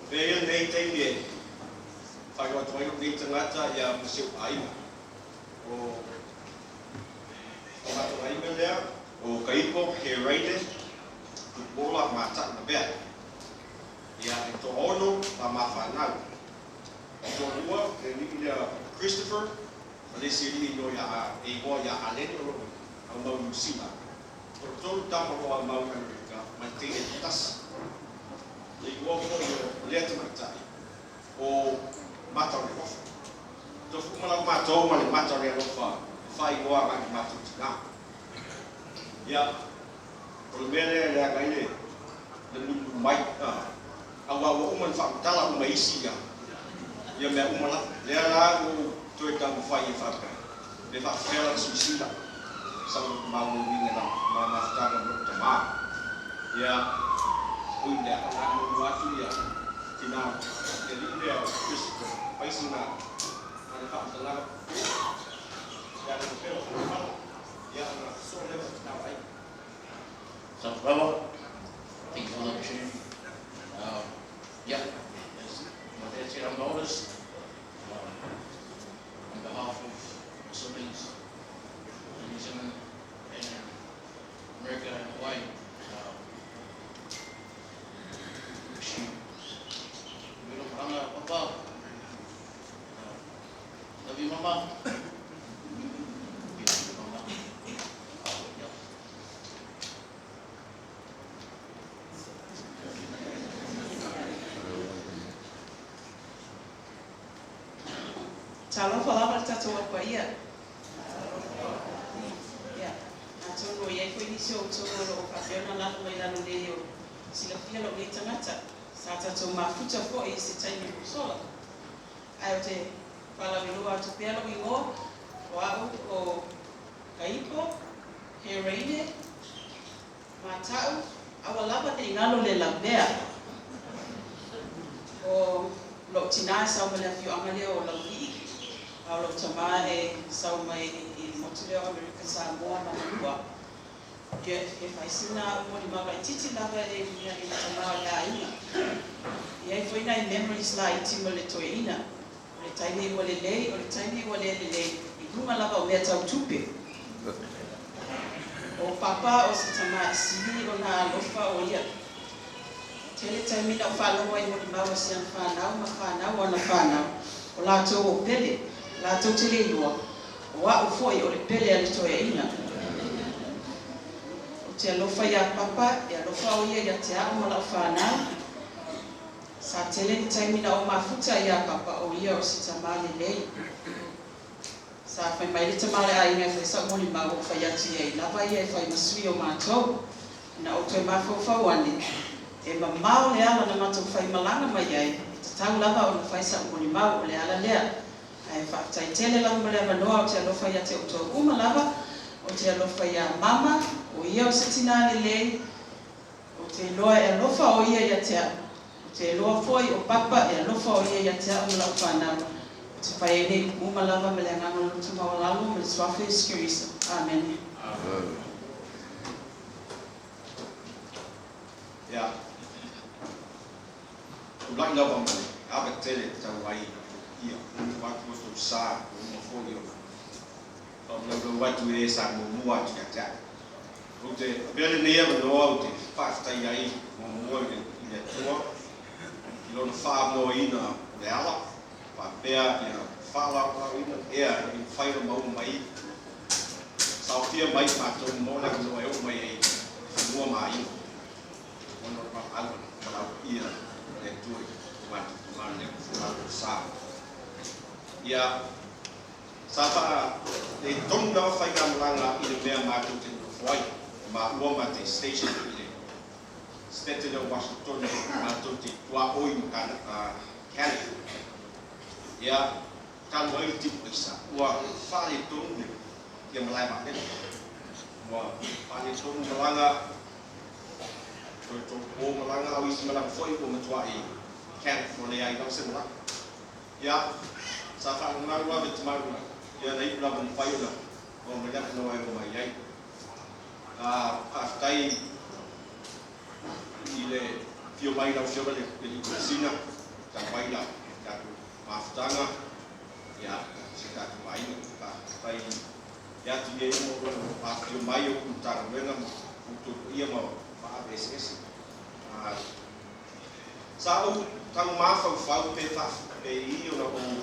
Avea ia lenei taimi e faailoa atu ai lou nei tagata ia ma si ou aiga. O o matou aiga lea, o Kaipo, Heraine, Tupuola ma Taʻunavea. Ia, e toaono la ma fanau. E toalua le alii lea o Christopher ma le isi alii igoa ia e igoa ia Aleni o lo o aumau i Niu Sila. Toatolu tama o lo o aumau i Amerika ma le teine e tasi. Le igoa foi o lea tamaitai o Mata o le Alofa. Tofu uma lava matou ma le Mata o le Alofa e faaigoa agai i le matou tinā. Ia, o le mea lea e leaga ai le le mulimuli mai, aua ua uma ona faamatala uma e isi ia ia mea uma lava. Lea la ua ou toe taumafai e faapea, pe faapefea lana silasila i sau mauauina i lana mafutaga ma lou tama. Ia, ui i lea, o le a muamua atu ia tina le alii lea o Christopher Paisina ma le faamatalaga puupuu, ia le pepelo o Faleafala, ia ona sosoo lea ma tina o Aiga. Talofa Thank you for the opportunity. Yeah, as my dad said, I'm the oldest. On behalf of my siblings in New Zealand and in America and Hawaii, wish you Welo Maranga, Papa. Love you, Mama. We love you, Mama. Yeah. Talofa lava le tatou Au Paia. Ia, atonu o i ai foi nisi o outou o lo o faapea ona lalo mai lalo nei o silafia lou nei tagata. Sa tatou mafuta foi i se taimi ua sola. Ae ou te faalauiloa atu pea lou igoa, o au o Kaipo, Heraine, Mata'u, aua lava ne i galo le lavea. O lou tinā e sau mai le afioaga lea o Laulii, a o lou tamā e sau mai i le motu lea o Amerika Samoa ma Manua. Ia, e fai sina au molimau laitiiti lava e uiga i le tamā o le aiga. E i ai foi nai memories laiti ma le toeaina. O le taimi ua lelei, o le taimi ua le lelei, i luga lava o mea tau tupe. O Papa o se tama e sili ona alofa o ia. Tele taimi na ou faalogo ai i molimau a si ana fanau ma fanau o ana fanau, o latou o Pele, latou te le iloa, o a'u foi o le Pele a le toeaina. Ou te alofa iā Papa, e alofa o ia ia te a'u ma la'u fanau. Sa tele ni taimi na ou mafuta ai iā Papa o ia o se tamā lelei. Sa fai mai le tamā o le aiga e fai sa'u molimau ou fai atu i ai lava ia e fai ma sui o matou. Ina ou toe mafaufau ane, e mamao le ala na matou faimalaga mai ai, e tatau lava ona fai sa'u molimau o le ala lea. Ae faafetai tele lava mo le avanoa ou te alofa ia te outou uma lava, ou te alofa iā Mama, o ia o se tinā lelei, Ou te iloa e alofa o ia ia te a'u. Ou te iloa foi o Papa e alofa o ia ia te a'u ma la'u fanau. Ou te fai ai nei upu uma lava ma le agaga o le loto maualalo ma le Suafa Iesu Keriso. Amene. Ia, tulai lava ma le ava tele e tau ai ia ua atu o tou sa ua uma foi ona faamalaumau atu e sa muamua atu ia te a'u. Ou te avea lenei avanoa ou te faafetai ai muamua i le Atua i Lona faamauaina o le ala, faapea ia faalaolaoina ea i mafai ona maua mai, saofia mai matou mo le avanoa e oo mai ai i fanua ma aiga, ona o le valaau a le valaau paia a le Atua i lo matou tama lea ua folau i le sa. Ia, Sa faa le tonu lava faigamalaga i le mea matou te nonofo ai, o maua ma te station i le State lea o Washington matou te tuaoi ma Canada. Ia, talu ai le timu aisa, ua faaletonu le ia malae vaalele. Ua faaletonu malaga, toe tolu po malaga, a o isi malaga foi ua matuai cancel, ua leai lava se malaga. Ia, sa faalumalu lava i tamalu na, ia na iu lava mafai ona oo mai le avanoa e oo mai ai. A, faafetai i le Afio mai lau Afioga i le Alii Komesina, tau mai la tatou mafutaga, ia, si o tatou aiga. Faafetai ia te ia uma o lo o afifio mai o Matagaluega ma outou paia ma maave eseese. Sa ou tau mafaufau pe faapei ona ou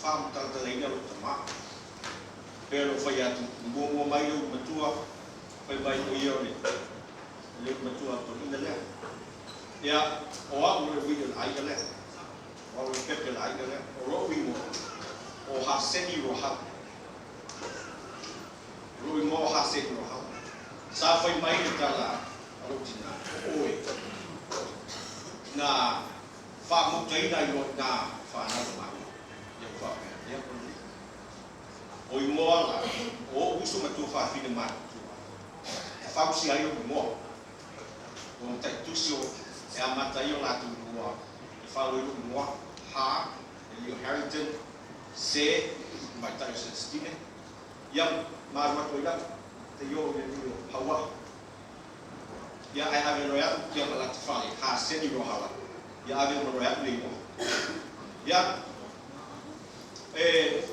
faamatalatalaina lou tama. Pei ona ou fai atu, i muamua mai le ulu matua, fai mai o ia o le ulu matua toeaina lea. Ia, o au o le uiga o le aiga lea. O au o le pepe o le aiga lea. O lou igoa, o Haseni Rohau. O lou igoa o Haseni Rohau. Sa fai mai le tala a lou tina, o oe na faamutaina ai loa i na fanau a maua. Ia ua faapea, ia ua lelei. O igoa la, o ou uso ma tuafafine matutua, e fausia ai lou igoa. Ua mataitusi o e amata ai o latou igoa e fau ai lou igoa, Ha, e lio Harrington, Se, tamaitai o Celestine, ia ma alu atu ai lava, te i oo i le lio Hauaa. Ia ae ave loa e a'u ia ma lata fale, Ha Seni Rohala, ia ave uma loa e a'u le igoa. Ia, e,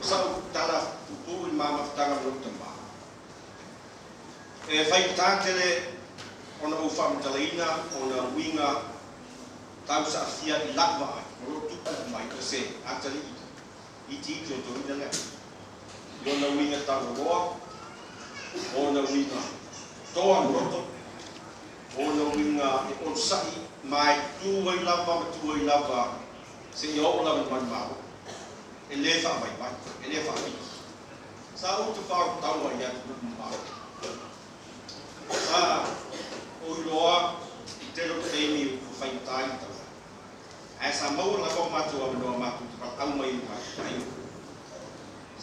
o sa'u tala puupuu i le ma mafutaga ma lou tama, E faigata tele ona ou faamatalaina ona uiga tau saafia i la'u vaai o loo tupu mai o se atalii itiiti o toeaina lea i ona uiga taualoa, ona uiga toa loto, ona uiga e onosai ma e tu ai lava ma tu ai lava seia oo lava i le manumalo. E lē faavaivai, e lē faapiki. Sa ou tafaotaua i atunuu mamao. Sa ou iloa i tele o taimi ua faigata ai le taulaga. Ae sa maua lava o matou avanoa matou te valaau mai ai i o matou aiga.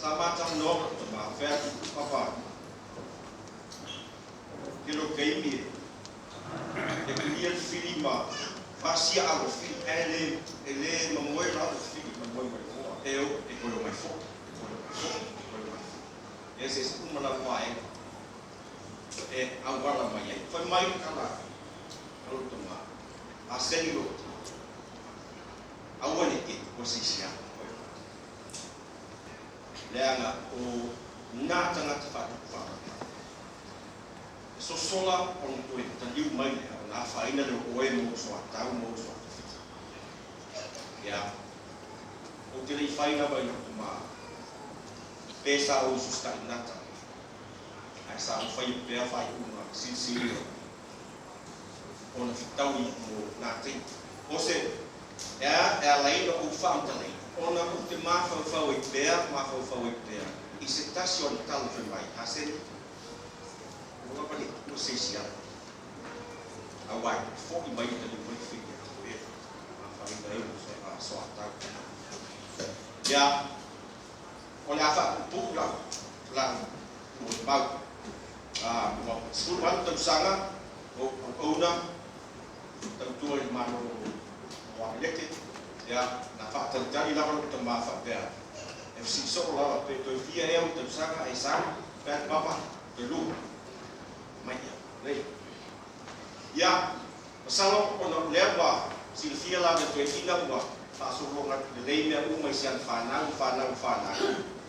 Sa ma talanoa ma lou tama, fai atu, Papa, tele o taimi e kulia le fili ma fasia alo fili, ae le, e le mamoe la le fili mamoe mai loa. E o, e toe omai foi, e toe omai foi, e toe omai foi. E eseese uma lava vaega e auala mai ai. Fai mai le tala a lou tama, a seni lou tama, aua ne i e tuua se isi ala. Leaga o nā tagata faatupu faalavelave. E sosola ona toe taliu mai lea ona afaina lea o oe ma ou soatau ma ou soatafita. Ia, ou te le i fai lava i lou tama pe sa ou ususta'i nata, ae sa ou faia pea faaiuga silisili ona fetaui mo nā taimi. O se e a e ala ai ona ou faamatalaina, ona ou te mafaufau ai pea, mafaufau ai pea i se tasi o ana tala fai mai, Haseni, Ua lava le tuua se isi ala, aua e fo'i mai le taliu mai fili atu pea, afaina ai mo soatau. Ia, o le a faapuupuu lau lau molimau. Ua 18 tausaga o auauna tautua i le Malo o Ameleke. Ia, na faatalitali lava lou tama faapea, e fesili soo lava pe toe fia ea ou tausaga ae sau, fai atu, Papa, Toe lua mai ia lei. Ia, masalo ona o lea ua silafia la le toeaina ua faasologa atu lelei mea uma i si ana fanau, fanau, fanau.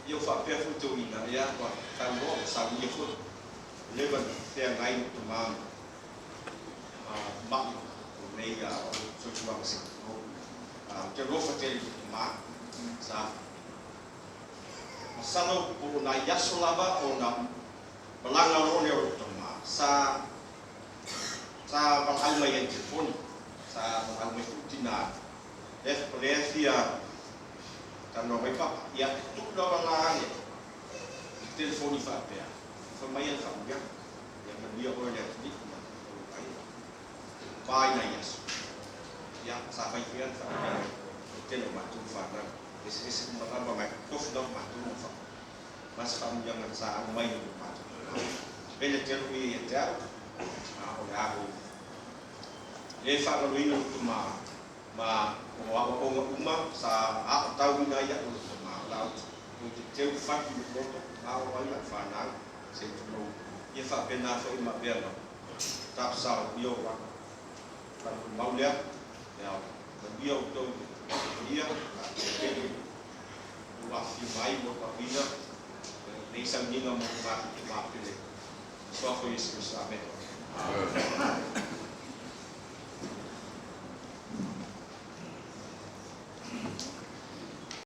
Ia ua faapea foi toeaina, ia ua tau loa ua saunia foi. Ua leva ona feagai ma tama ma ma'i o nei soifuaga se i tulou. Ou te alofa tele i lou tama sa. Masalo po o nai aso lava ona malaga loa lea o lou tama, sa sa valaau mai ai i telefoni, sa valaau mai foi tina, o lea e fia talanoa mai papa. Ia, e tuu lava la le telefoni faapea, fai mai ana faamanuiaga, ia manuia oe le atunuu ma lou aiga. Pa i nai aso, ia, sa fai foi ana faamanuiaga i le tele o matou fanau. Eseese uma lava mai tofi lava matou ma fa ma se faamanuiaga sa aumai i lo matou tulaga. Pele tele o ia ia te au, a o le a ou le faagaloina lou tama ma o aoaoga uma sa aotauina ai a'u e lou tama, o la ou te teu fatu i lou loto, a o ai la'u fanau se i tulou ia faapena foi ma avea ma tapasao ia o la'u. faamau lea. Ia manuia outou i le paia, faafetai ua afifio mai mo tauina lenei sauniga mo le matou tama pele. Suafa o Iesu Keriso. Amene.